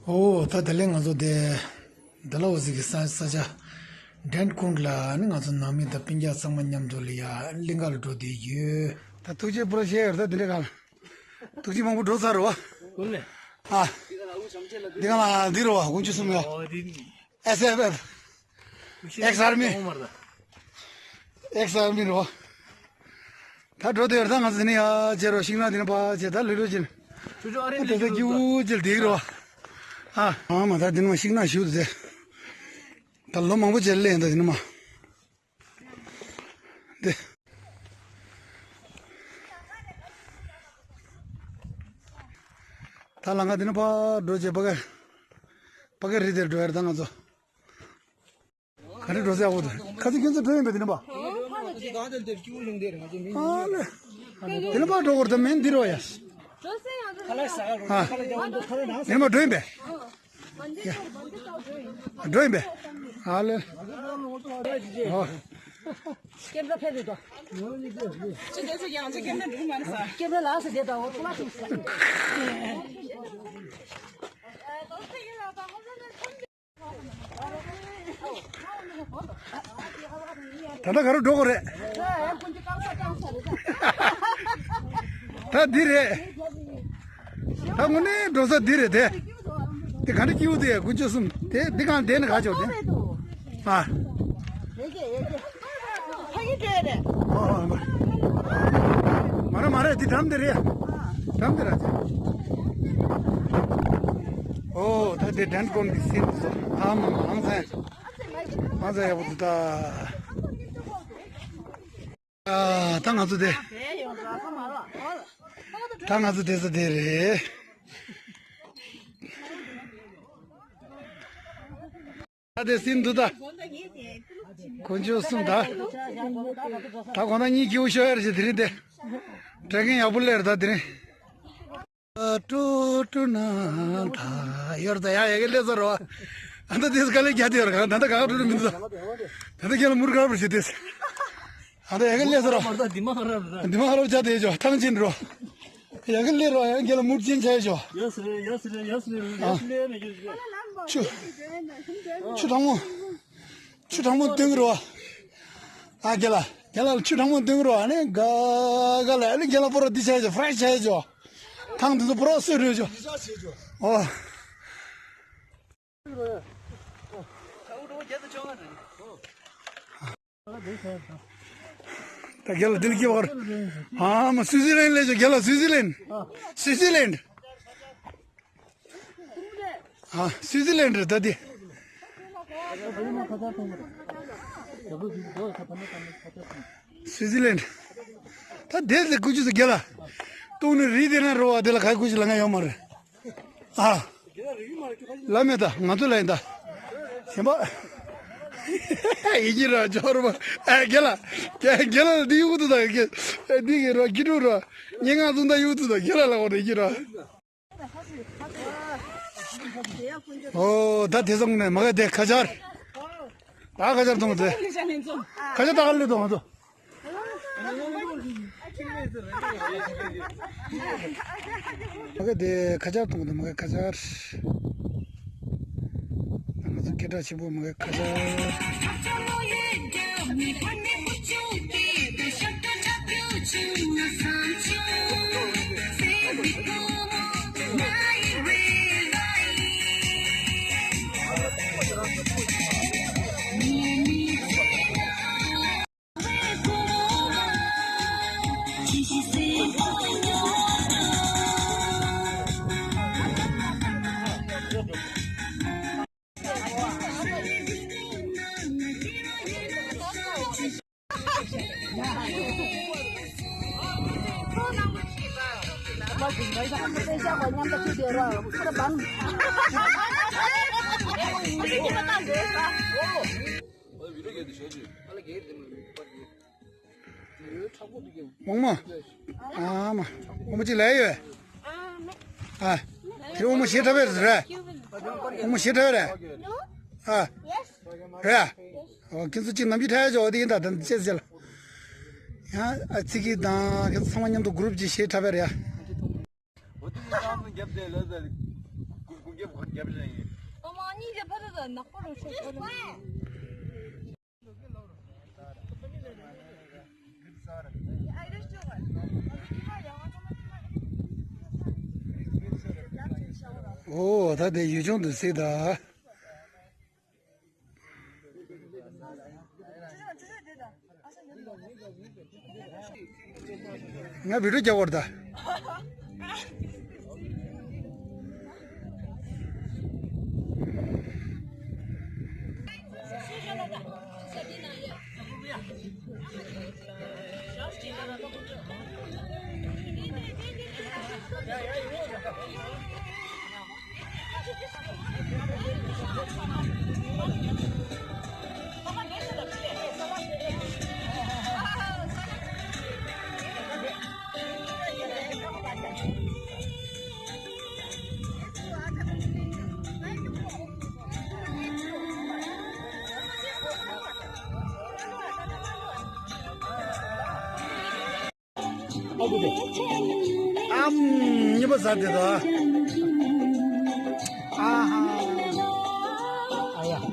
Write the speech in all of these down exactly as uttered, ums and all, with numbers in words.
ཨོ་ད་དེ་ལས་ང་ཚོ་དེ་ཌལ་ཧོ་སི་གི་ས་ས་ཆ་ཌན་ཀུན་ལ་ནི་ང་ཚོ་ནང་མི་དང་སྤུན་ཀྱག་ཚང་མ་མཉམ་དུ་ལ་ཡ་གླིང་ག་ལ་འགྲོ་བསྡད་ཡོད། ད་ཐུགས་རྗེ་པོ་ར་བཤད་ཡོད་ད་དེ་འདྲ་ག་ལ་ཐུགས་རྗེ་མང་པོ་འགྲོ་ཚར་རོ། ཨ་འདི་ག་ལ་འདི་རོ་དགུ་བཅུ་གསུམ་ཡོད། ཨེས་ཨེཕ་ཨེཕ། ཨེགས་ཨར་མི། ཨེགས་ཨར་མི་རོ། ད་འགྲོ་དེར་ད་ང་ཚོ་ནི་ཡ་བྱེད་རོ་ཤིང་ནགས་དེ་ནི་པ་བྱེད་ད་ལུས་ལུས་ཅིན། ད་ད་སྐྱིད་པོ་ཅིག་ལ་སྡིག་རོ། ཨ་ཨ་མ་ད་དེ་ནི་མ་ཤིང་ནགས་ཞུ་དེ། ད་ལོ་མང་པོ་བྱེད་ལས་ཡིན་ད་དེ་ནི་མ། དེ། ད་ལང་ཀ་དེ་ནི་པ་འགྲོ་བྱེད་པ་ག། པ་ག་རི་དེར་འགྲོ་ཡར་ད་ང་ཚོ། ག་རེ་འགྲོ་ཟེར་འོ་དེ། ཁ་ཚིག་ཁྱོད་ཚོ་འགྲོ་ཡིན་པས་དེ་ནི་པ། ཨ་ལེ། དེ་ནི་པ་འགྲོ་དགོས་རེད་ད་མིན་འདི་རོ་ཡ། ཨ། དེ་ནི་པ་འགྲོ་ཡིན་པས། འགྲོ་ཡིན་པས། ཨ་ལེ། ཨོ། ད་ལྟ་ག་རུ་འགྲོ་དགོས་རེད། ད་འདི་རེད། ད་དངོས་གནས་འགྲོ་ས་འདི་རེད་དེ། དེ་ག་འདྲ་སྐྱིད་པོ་དེ་དགུ་བཅུ་གསུམ་དེ་འདི་གང་བསྡད་ནས་ག་ཆོག་དེ། ཨ། ཨོ། མ་རེད་མ་རེད་འདི་འགྲམ་དེ་རེད། འགྲམ་དེ་རེད། ཨོ་ད་དེ་ཌན་ཀུན་གྱི་སིན་སོ། ཨམ་ཨམ་ཚན། ཨམ་ཚན་ཡག་པོ་འདུག་ད། ཨ་ད་ང་ཚོ་དེ། ད་ང་ཚོ་དེ་ཚོ་དེ་རེད། ད་དེ་སིན་འདུག་ད། དཀོན་མཆོག་གསུམ་ད། ད་གོང་ན་གཉིད་སྐྱིད་པོ་ཤོར་ཡ་རེད་ཅེས་དེ་རིང་དེ། དྲན་མཁན་ཡག་པོ་སླེབས་རེད་ད་དེ་རིང་། ཀྲུ་ཀྲུ་ན་ད་ཡོར་ད་ཡ་ཡ་གི་སླེབས་ས་རོ། ཨ་ད་དེ་དཀའ་ལས་རྒྱག་དེ་ཡོར་གང་ད་ད་ག་ཀྲུ་ཀྲུ་མི་འདུག་ད། ད་ད་ཁྱེད་ལ་མུར་དཀར་པོ་བྱེད་དེ། ཨ་ད་ཡ་གི་སླེབས་ས་རོ། འདི་མ་ཧ་རབ་ར། འདི་མ་ཧ་རབ་བྱ་དེ་ཡོད་ཅོ་ཐང་ཆེན་རོ། ཡ་གི་སླེབས་རོ་ཡ་གི་ལ་མུར་ཅན་བྱ་ཡོད་ཅོ། ཡོད་སི་རེད་ཡོད་སི་རེད་ཡོད་སི་རེད་ཡོད་སི་རེད་མེད་རྒྱུ་རེད། ཆུ། ཆུ་གྲང་མོ། ཆུ་གྲང་མོ་འཐུང་གི་རོ། ཨ་རྒན་ལགས། རྒན་ལགས་ཆུ་གྲང་མོ་འཐུང་གི་རོ། ཨ་ནི་ག་ག་ལ་ཨ་ནི་རྒན་ལགས་པོ་རོ་འདི་བྱས་ཆོག་ཕ་རའི་བྱས་ཆོག་ཐང་འདི་ཚོ་པོ་རོ་སོས་རོལ་ཆོག་ཨོ། ད་རྒན་ལགས་འདི་ལ་སྐྱེ་བར། ཨ་མ་སུའི་ཙི་ལན་ལས་ཆོག་རྒན་ལགས་སུའི་ཙི་ལན། སུའི་ཙི་ལན། ཨ། སུའི་ཙི་ལན་རེད་ད་དེ། སུའི་ཙི་ལན། ད་དེ་ལས་ཀུ་ཅུ་ཟེར་རྒྱ་ལ། ཏུང་ནི་རི་དེ་ན་རོ་བ་དེ་ལ་ག་ཀུ་ཅུ་ལ་ང་ཡོད་མ་རེད། ཨ། ལ་མེད་ད་ང་ཚོ་ལ་ཡིན་ད། གཞན་པ། ཡིན་གྱི་ར་ཇོ་ར་བ། ཨ་རྒྱ་ལ། རྒྱ་རྒྱ་ལ་འདི་ཡུག་ཏུ་ད་རྒྱ། འདི་གི་ར་ཀི་ཀྲུ་ར། ཉེ་ང་ཚོ་ད་ཡུག་ཏུ་ད་རྒྱ་ལ་ལ་བ་རེད་ཀྱི་ར། ཨོ་ད་དེ་སོང་ནས་མ་ག་དེ་ཁ་ཆར། ད་ཁ་ཆར་གཏོང་དེ། ཁ་ཆར་ད་ག་ལེ་གཏོང་ང་ཚོ། མ་ག་དེ་ཁ་ཆར་གཏོང་དེ་མ་ག་ཁ་ཆར། ང་ཚོ་སྐད་གྲགས་ཆེན་པོ་མ་ག་ཁ་ཆར། འོང་མ། ཨ་མ། འོང་མ་ཅིག་ལས་ཡོད། ཨ། དེ་འོང་མ་ཞེ་དྲག་པས་རེད། འོང་མ་ཞེ་དྲག་རེད། ཨ། རེད། ཨོ་ཁྱེད་ཚོ་གཅིག་ནམ་རྒྱུན་ཁྲ་ཡ་ཅོག་དེ་ཡིན་ད་དེ་ཅེས་ཟེར་ལ། ཡང་ཨ་ཚིག་གི་དང་ཁྱེད་ཚོ་ཚང་མ་མཉམ་དུ་གུ་རུབ་ཅིག་ཞེ་དྲག་པས་རེད་ཡ། རྒྱབ་ལ་ཡིན། ཨ་མ་གཉིས་ཀྱི་ཕ་རི་ལ་ནག་པོ་རུ་ཆོག་ཕ་རི། ཨོ་ད་དེ་ཡུལ་ལྗོངས་དུ་གཟིགས་དང་། ང་བི་ཌིའོ་རྒྱག་བར་ད། ཨམ། གཉིས་པ་ཟ་དེ་དང་། ཨ་ཧ། ཨ་ཡ།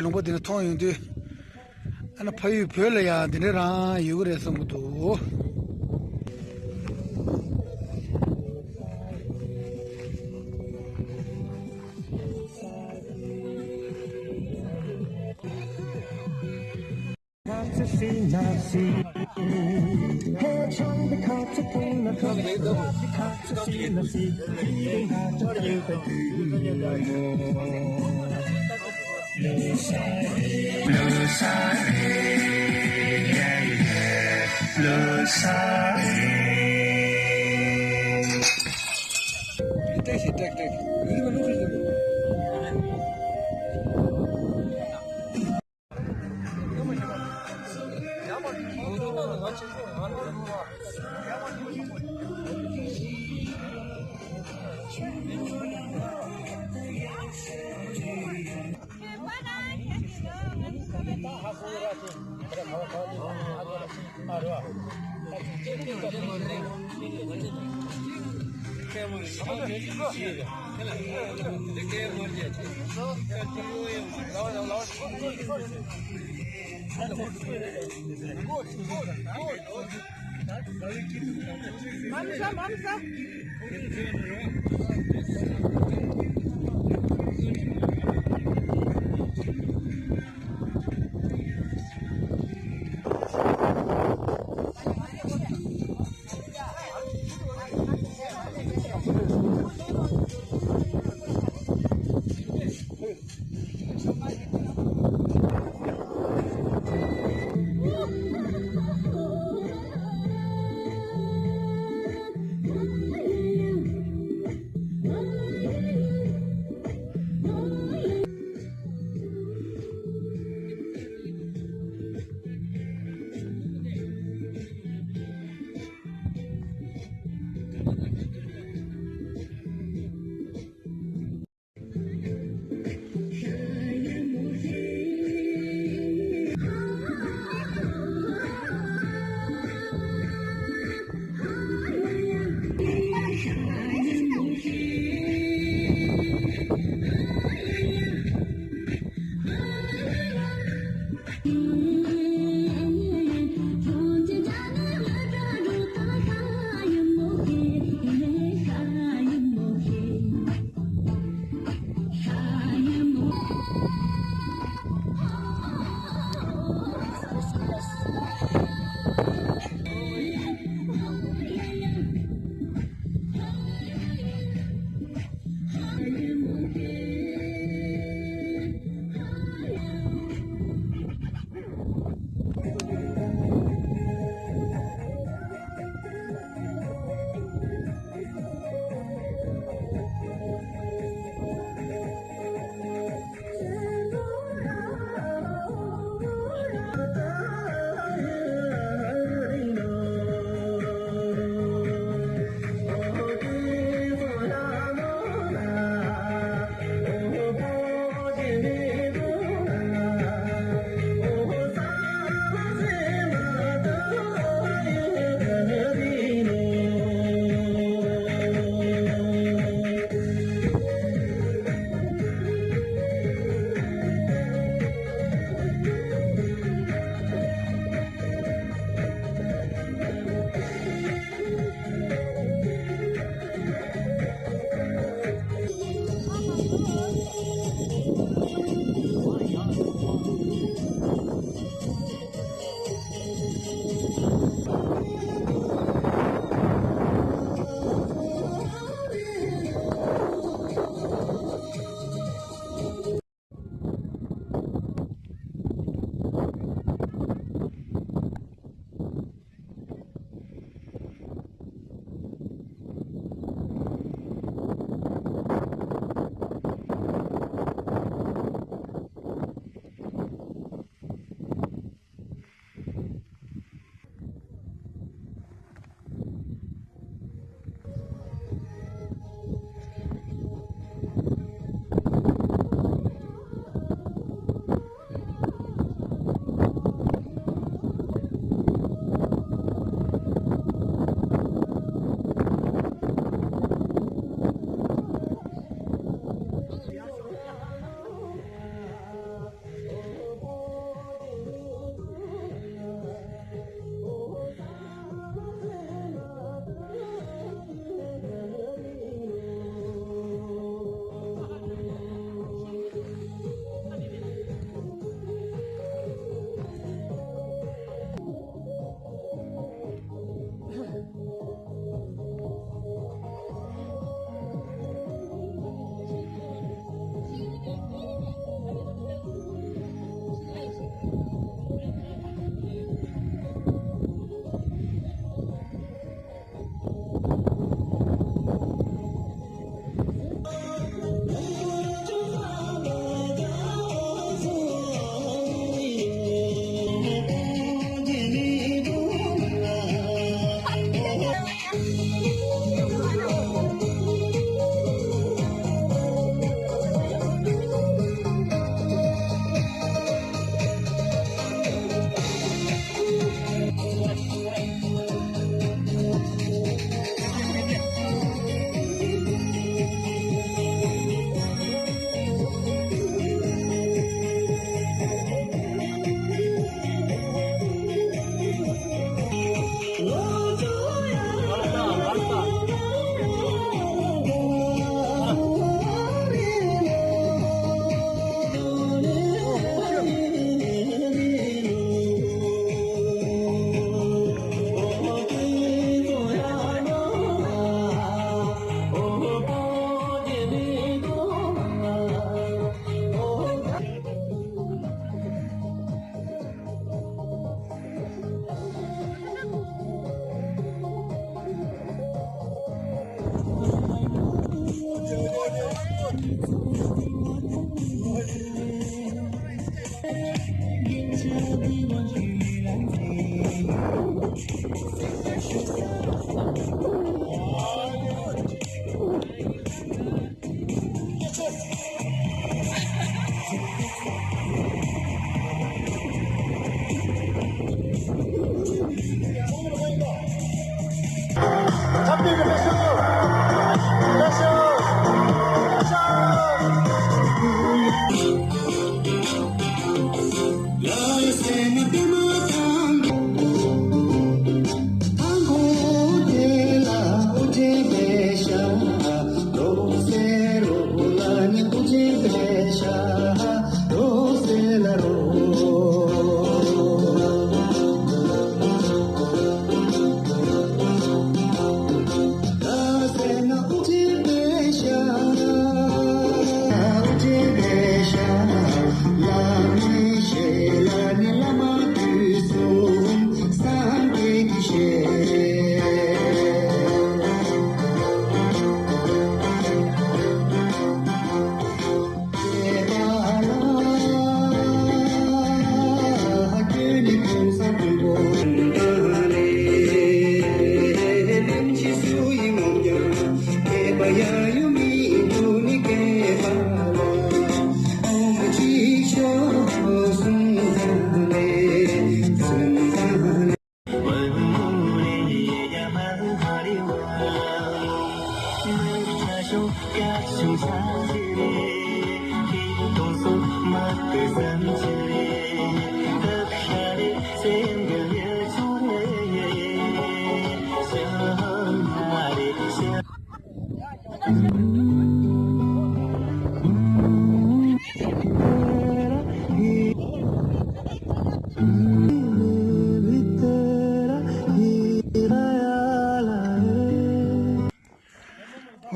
ལུང་པ་འདི་ནས་མཐོང་ཡོང་དུས། ཨ་ན་ཕ་ཡུལ་བོད་ལ་ཡང་འདི་འདྲ་རང་ཡོད་ཀྱི་རེད་བསམ་གྱི་འདུག་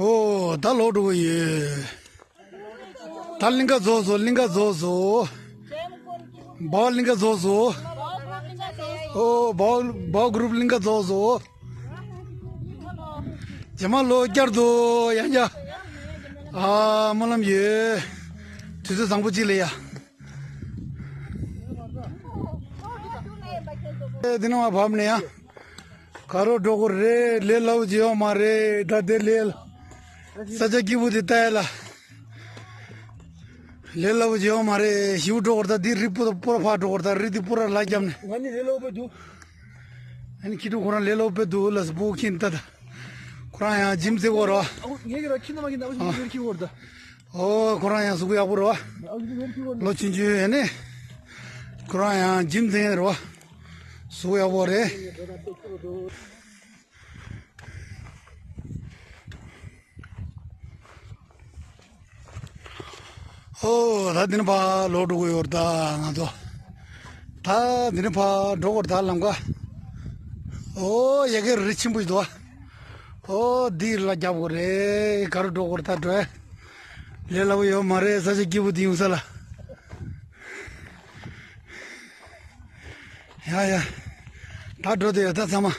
ཨོ། ད་ལོག་འགྲོ་གི་ཡོད། ད་གླིང་ག་རྫོགས་སོང་། གླིང་ག་རྫོགས་སོང་། བའོ་གླིང་ག་རྫོགས་སོང་། ཨོ། བའོ་བའོ་གུ་རུབ་གླིང་ག་རྫོགས་སོང་། རྗེས་མ་ལོ་བསྐྱར་དུ་ཡང་བསྐྱར། ཨ། སྨོན་ལམ་ཡོད། དུས་ཚོད་བཟང་པོ་གཅིག་ལ་ཡ། ཨེ། འདི་ནང་མར་བབས་ནས་ཡ། ག་རུ་འགྲོ་དགོས་རེད། ལས་སླ་པོ་ཅིག་ཡོད་མ་རེད། ད་དེ་ལས་ས་ཆ་སྐྱིད་པོ་དེ་ལྟ་ཡ་ལ། ལས་སླ་པོ་ཅིག་ཡོད་མ་རེད། ཞེ་པོ་འགྲོ་དགོས་རེད། ད་འདི་རི་སྤུ་དང་སྤུ་ར་ཕར་འགྲོ་དགོས་རེད། ད་རི་འདི་སྤུ་ར་ལ་བརྒྱབ་ནས། ང་ནི་ལས་སླ་པོ་འདུག་ཨ་ནི་ཁྱི་ཕྲུག་ཁོ་རང་ལས་སླ་པོ་འདུག་ལ་སྤུ་ཁྱི་འདི་ད། ཁོ་རང་ཡང་ཇིམ་རྩེ་གོ་ར། ཨ། ངས་ཀྱི་ར་ཁྱི་ནང་མ་ཁྱི་ནང་མ་ཁྱི་ཁྱི་ཁྱི་གོ་ར་ད། ཨོ། ཁོ་རང་ཡང་གཟུགས་ཡག་པོ་རེད་བ། ལོ་ཆུང་ཆུང་ཡིན་ནའི་ཁོ་རང་ཡང་ཇིམ་འཛིན་རེད་བ། གཟུགས་ཡག་པོ་རེད། ཨོ། ད་འདི་ནས་ཕར་ལོག་འགྲོ་གི་ཡོད་རེད་ད་ང་ཚོ། ད་འདི་ནས་ཕར་འགྲོ་དགོས་རེད་ད་ལམ་ཁ། ཨོ། ཡ་གི་རི་ཆེན་པོ་ཞིག་འདུག་བ། ཨོ། འདི་ལ་རྒྱབ་དགོས་རེད། ག་རུ་འགྲོ་དགོས་རེད་ད་འགྲོ། ལས་སླ་པོ་ཡོད་མ་རེད། ས་ཆ་སྐྱིད་པོ་འདི་ཡོང་ས་ལ། ཡ་ཡ། ད་འགྲོ་དེ་ཡོད་ད་ཚང་མ།